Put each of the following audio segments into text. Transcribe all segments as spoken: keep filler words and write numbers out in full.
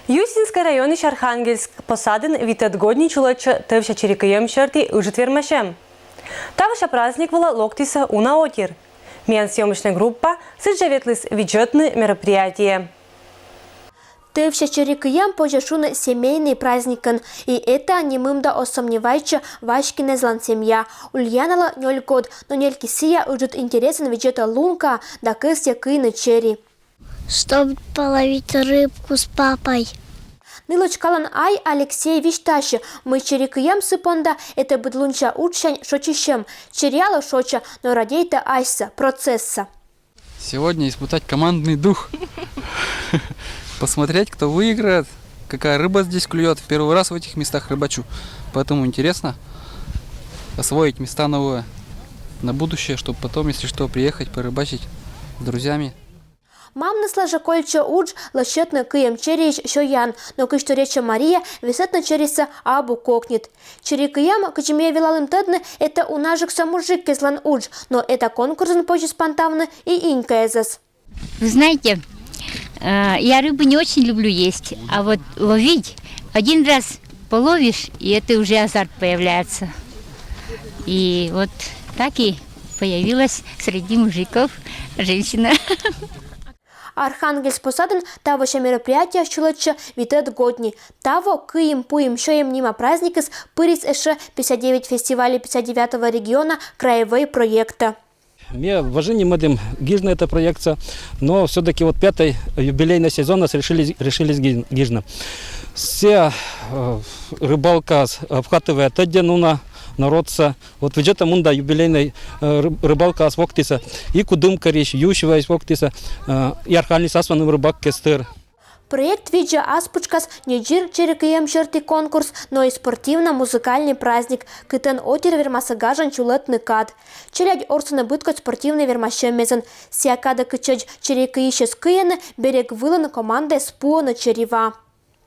Юсиньскӧй районысь Архангельск посадын витӧд годні чулӧдчӧ тӧвся чери кыйӧм сьӧрті ыджыд вермасьӧм. Тавося праздник вылӧ локтісӧ уна отир. Миян съёмочнӧй группа сідзжӧ ветліс видзӧдны мероприятие. Тӧвся чери кыйӧм, позьӧ шуны, семейный праздникӧн. И этаӧн ним да оз сомневайтчы Васькинэзлӧн семья. Ульяналы нёль год, но нелькис сійӧ ыджыд интересӧн видзӧдӧ лункӧ да кӧсйӧ кыйны чери. Чтобы половить рыбку с папой. Нылочкалӧн ай Алексей висьтасьӧ, мый чери кыйӧм сы понда — это быдлунся уджсянь шочысьӧм. Чериялы шоча, но радейтӧ асьсӧ, процессӧ. Сегодня испытать командный дух. Посмотреть, кто выиграет, какая рыба здесь клюет. В первый раз в этих местах рыбачу. Поэтому интересно освоить места новые на будущее, чтобы потом, если что, приехать порыбачить с друзьями. Мамныслы жӧ кольччӧ удж лӧсьӧдны кыйӧм чериысь сёян, но, кыдз торйӧдчӧ Мария, весӧтны черисӧ абу кокньыд. Чери кыйӧм, кыдз ми велалім тӧдны, это унажыкса мужиккезлӧн удж, но этакӧй конкурсын позис пантавны и Инькаэзӧс. Вы знаете, э, я рыбу не очень люблю есть, а вот ловить, один раз половишь, и это уже азарт появляется. И вот так и появилась среди мужиков женщина. Архангельск посадын тавося мероприятиеыс чулӧдчӧ витӧд годні. Таво «Кыйим-пуим-сёйим» нима праздникыс пырис ещӧ «пятьдесят девять фестивалей пятьдесят девятого региона» краевӧй проектӧ. Ми вӧжны медым гижны эту проектсӧ, но всё-таки вот пятый юбилейный сезоныс решилі, решилі гиж-, гижны. Сійӧ, э, рыбалка с-, обхватывает тӧддзин уна народсӧ. Вот видзӧдам, мында юбилейнӧй, э, ры-, рыбалкаыс воктісӧ и Кудымкарысь, Юсьваысь воктісӧ, э, и Архангельскысь асланым рыбаккӧд тыр. Проект видзӧ ас пытшкас не дзир чери кыйӧм сьӧрті конкурс, но и спортивно-музыкальный праздник, кытӧн отир вермасӧ гажӧн чулӧдны кад. Челядь орсӧны быдкодь спортивнӧй вермасьӧммезйын. Сійӧ кадӧ, кытчӧдз чери кыйысьӧс кыйӧны, берег вылын командаыс пуӧны черива.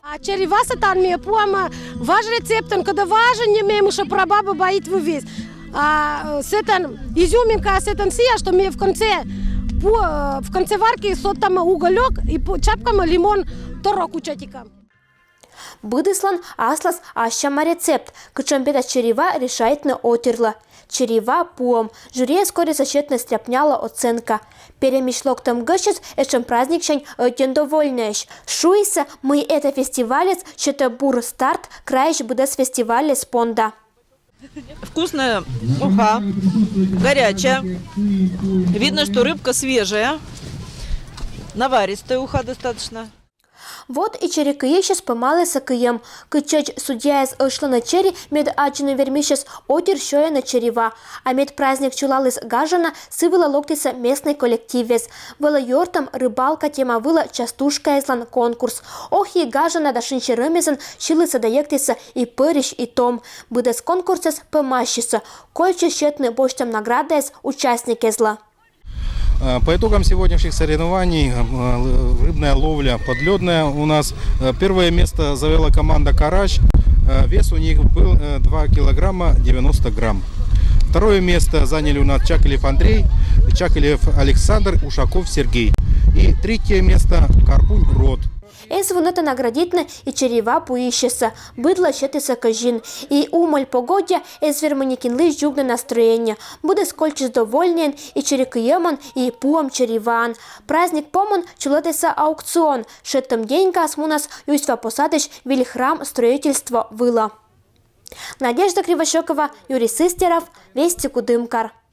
А черивасӧ тані ми пуам важ рецептӧн, кодӧс важӧн нин мем ещӧ прабаба баит вывез. А, э, сэтӧн изюминка, сэтӧн сійӧ, что ми в конце, пу-, э, в конце варки содтам уголёк и пу-, чапкам лимон торок кучӧтикӧн. Быдэслӧн аслас ассяма рецепт, кытшӧм петас черива, решайтны отирлы. Черива пуӧм. Жюриыс корисӧ сетны стряпнялы оценка. Перемысь локтӧм гӧсьтыс этшӧм праздниксянь ӧдйӧ довольнӧйӧсь. Шуисӧ, мый эта фестивальыс сетӧ бур старт крайысь быдэс фестивальлы понда. Вкусная уха, горячая. Видно, что рыбка свежая, наваристая уха достаточно. Вот и чери кыйысьӧс пӧмалісӧ кыйӧм. Кытчӧдз судьяыс ӧшлӧны чери, мед аддзыны вермысьӧс, отир сёйӧны черива. А мед праздник чулаліс гажана, сы вылӧ локтісӧ местнӧй коллективыс. Вӧлі юӧртӧм рыбалка тема вылӧ частушкаыслӧн конкурс. Охи гажана да шынсьӧрӧмъясӧн сьылісӧ да йӧктісӧ и пӧрысь, и том. Быдэс конкурсыс пӧмасисӧ. Кольччис сетны босьтӧм наградаыс участникъяслы. Э, по итогам сегодняшних соревнований, э, рыбная ловля подлёдная у нас, э, первое место завела команда «Карась». Э, вес у них был, э, два килограмма девяносто грамм. Второе место заняли у нас Чакалев Андрей, Чакалев Александр, Ушаков Сергей. И третье место — Карпунь Род. Эз вунӧта наградитны и черива пуисьӧсӧс, быдлӧн сетісӧ кӧзин. И умӧль погодья эз вермы некинлы дзугны настроение. Быдэс кольччис довольнӧйӧн и чери кыйӧмӧн, и пуӧм чериваӧн. Праздник помын чулӧдісӧ аукцион. Шедьтӧм деньгаыс мунас Юсьва посадысь виль храм стрӧитӧмство вылӧ. Надежда Кривощёкова, Юрий Сыстеров, «Вести Кудымкар».